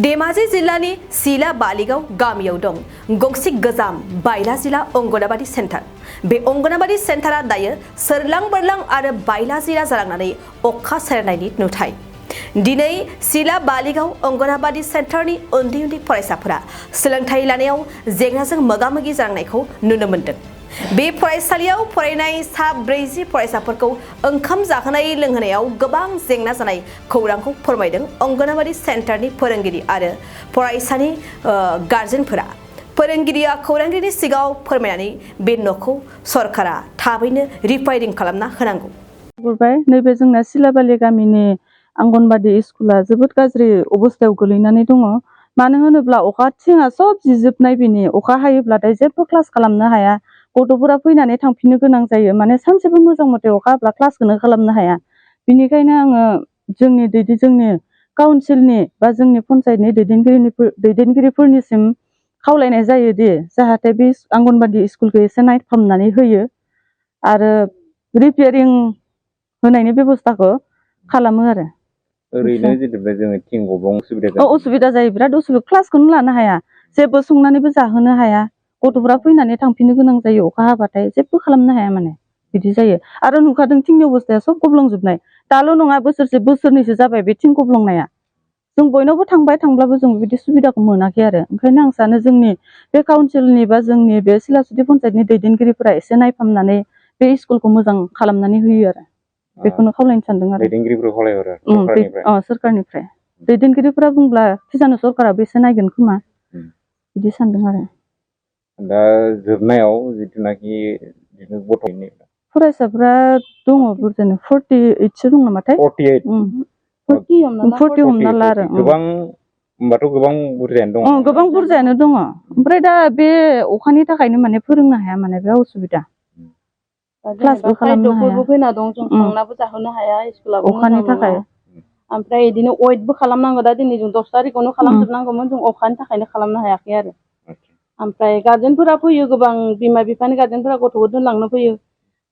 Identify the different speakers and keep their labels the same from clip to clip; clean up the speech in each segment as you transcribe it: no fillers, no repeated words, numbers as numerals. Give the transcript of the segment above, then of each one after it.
Speaker 1: धेमाजि जिल्लानि सिला बालिगाव गामियाव दं गंसे गोजाम बायला जिला अंगनाबादि सेन्टार। बे अंगनाबादि सेन्टारा दायो सोरलां बोरलां आरो बायला जिला जालांनानै अखा सेरनायनि नुथाय। दिनै सिला बालिगाव अंगनाबादि सेन्टारनि उन्दै उन्दै फरायसाफोरा सोलोंथाइ लानायाव जेंनाजों मोगा-मोगि जानांनायखौ नुनो मोन्दों। बे फरायसालियाव फरायनाय सा 40 फरायसाफोरखौ ओंखाम जाहोनाय लोंहोनायाव गोबां जेंना जानाय खौरांखौ फोरमायदों अंगनाबादि सेन्टारनि फोरोंगिरि आरो फरायसानि गार्जेनफोरा। फोरोंगिरिया खौरांगिरिनि सिगाङाव फोरमायनानै बे न'खौ सरकारा थाबैनो रिपेयारिं खालामना होनांगौ।
Speaker 2: नैबे जोंना सिलाबालि गामिनि अंगनबादि स्कुला जोबोद गाज्रि अबस्थायाव गोलैनानै दङ। मानो होनोब्ला अखा थिङा सब जिजोबनाय, बिनि अखा हायोब्लाथाय जेबो क्लास खालामनो हाया। गथ'फोरा फैनानै थांफिननो गोनां जायो। माने सानसेबो मोजां मथे अखा हाब्ला क्लासखौनो खालामनो हाया। बिनिखायनो आङो जोंनि काउन्सिलनि बा जोंनि पन्सायतनि दैदेनगिरिफोरनिसिम खावलायनाय जायोदि जाहाथे बे अंगनबादि स्कुलखौ एसे नायफामनानै होयो आरो रिपेयारिं होनायनि बेबस्थाखौ खालामो आरो।
Speaker 3: ओरैनो जेनेबा जोङो थिं गब्लं
Speaker 2: उसुबिदा जायो, बिराद उसुबिदा। क्लासखौनो लानो हाया, जेबो संनानैबो जाहोनो हाया। गथ'फोरा फैनानै थांफिननो गोनां जायो अखा हाबाथाय, जेबो खालामनो हाया माने बिदि जायो। आरो नुखादों थिंनि अबस्थाया सब गब्लंजोबनाय। दाल' नङा, बोसोरनैसो जाबाय बे थिं गब्लंनाया। जों बयनावबो थांब्लाबो जों बिदि सुबिदाखौ मोनाखै आरो। ओंखायनो आं सानो जोंनि बे काउन्सिलनि बा जोंनि बे सिलासुदि पन्सायतनि दैदेनगिरिफोरा एसे नायफामनानै बे स्कुलखौ मोजां खालामनानै होयो आरो। बेखौनो खावलायनो सानदों आरो।
Speaker 3: दैदेनगिरिफोरखौ खावलायहरो
Speaker 2: सरकारनिफ्राय। दैदेनगिरिफोरा बुंब्ला खिजानो सरकाराबो एसे नायगोन खोमा बिदि सानदों आरो।
Speaker 3: दा जोबनायाव जिथुनाखि गथ'नि
Speaker 2: फरायसाफ्रा दङ बुरजानो, 48सो दं नामाथाय।
Speaker 3: 48
Speaker 2: 40 हमना ला आरो।
Speaker 3: गोबां होमबाथ' गोबां बुरजायानो दङ।
Speaker 2: गोबां बुरजायानो दङ। ओमफ्राय दा बे अखानि थाखायनो माने फोरोंनो हाया, माने बिराद उसुबिदा। क्लासबो खालामनो हाया।
Speaker 4: फैना दं, जों संनाबो जाहोनो हाया, स्कुलाबो
Speaker 2: अखानि थाखाय।
Speaker 4: ओमफ्राय बिदिनो वेटबो खालामनांगौ। दा दिनै जों 10 तारिखआवनो खालामजोबनांगौमोन, जों अखानि थाखायनो खालामनो हायाखै आरो। ओमफ्राय गार्जेनफोरा फैयो, गोबां बिमा बिफानि गार्जेनफोरा गथ'खौ दोनलांनो फैयो।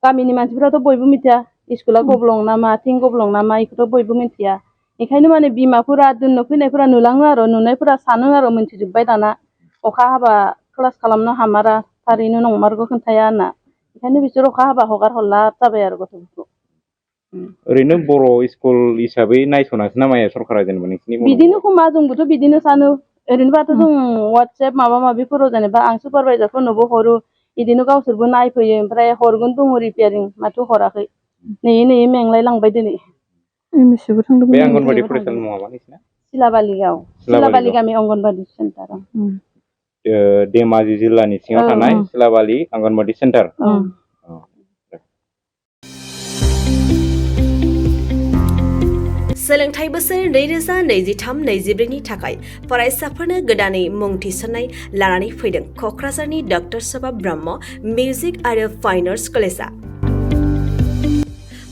Speaker 4: गामिनि मानसिफोराथ' बयबो मिथिया स्कुला गब्लं ना मा, थिं गब्लं ना मा, बेखौथ' बयबो मिथिया। बेखायनो माने बिमाफोरा दोननो फैनायफोरा नुलाङो आरो, नुनायफोरा सानो आरो मोनथिजोब्बाय दाना अखा हाबा क्लास खालामनो हामारा, थारैनो नंमारगौ खोन्थाया होनना। बेखायनो बिसोर अखा हाबा हगार हरला जाबाय आरो गथ'फोरखौ।
Speaker 3: ओरैनो बर' स्कुल हिसाबै नायस'नासै ना माया सरकारा जेनेबा नोंसिनि?
Speaker 4: बिदिनो खोमा, जोंबोथ' बिदिनो सानो। ओरैनोबाथ' जों वाट्सएप माबा माबिफोराव जेनेबा आं सुपारभाइजारफोरनोबो हरो, बिदिनो गावसोरबो नायफैयो। ओमफ्राय हरगोन दङ रिपेयारिं, माथो हराखै। नेयै मेंलाय लांबाय दिनै।
Speaker 3: बे अंगनबादि फरायसालिनि मुङा मा नोंसिना?
Speaker 4: सिलाबालि गामि अंगनबादि सेन्टार।
Speaker 3: धेमाजि जिल्लानि सिङाव थानाय सिलाबालि अंगनबादि सेन्टार।
Speaker 1: सोलोंथाइ बोसोर 2023-24 नि थाखाय फरायसाफोरनो गोदानै मुं थिसननाय लानानै फैदों क'क्राझारनि डक्टर सभा ब्रह्म मिउजिक आरो फाइन आर्ट्स कलेजआ।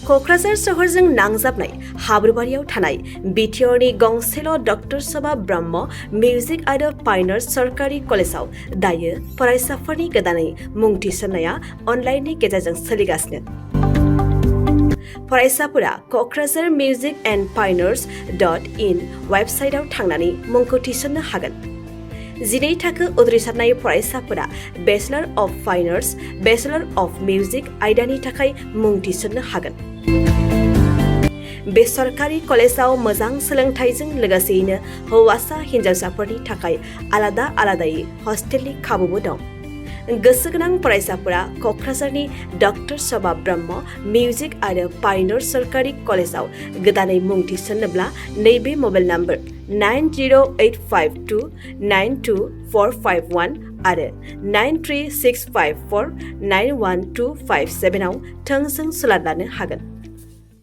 Speaker 1: क'क्राझार सोहोरजों नांजाबनाय हाब्रुबारियाव थानाय बिटिआरनि गंसेल' डक्टर सभा ब्रह्म मिउजिक आरो फाइन आर्ट्स सरकारि कलेजआव दायो फरायसाफोरनि गोदानै मुं थिसननाया अनलाइननि गेजेरजों सोलिगासिनो। फरायसाफोरा क'क्राझार मिउजिक एन्ड फाइन आर्ट्स.in वेबसाइटआव थांनानै मुंखौ थिसननो हागोन। 12 थाखो उथ्रिसारनाय फरायसाफोरा bachelor of fine arts, bachelor of music आयदानि थाखाय मुं थिसननो हागोन। बे सरकारि कलेजआव मोजां सोलोंथाइजों लोगोसेयैनो हौवासा हिन्जावसाफोरनि थाखाय आलादायै हस्टेलनि खाबुबो दं। गोसो गोनां फरायसाफोरा क'क्राझारनि डक्टर सभा ब्रह्म मिउजिक आरो फाइन आर्ट्स सरकारि कलेजआव गोदानै मुं थिसननोब्ला नैबे मबाइल नम्बर 9085292451 आरो 93654912557 आव थोंजों सुलाद लानो हागोन।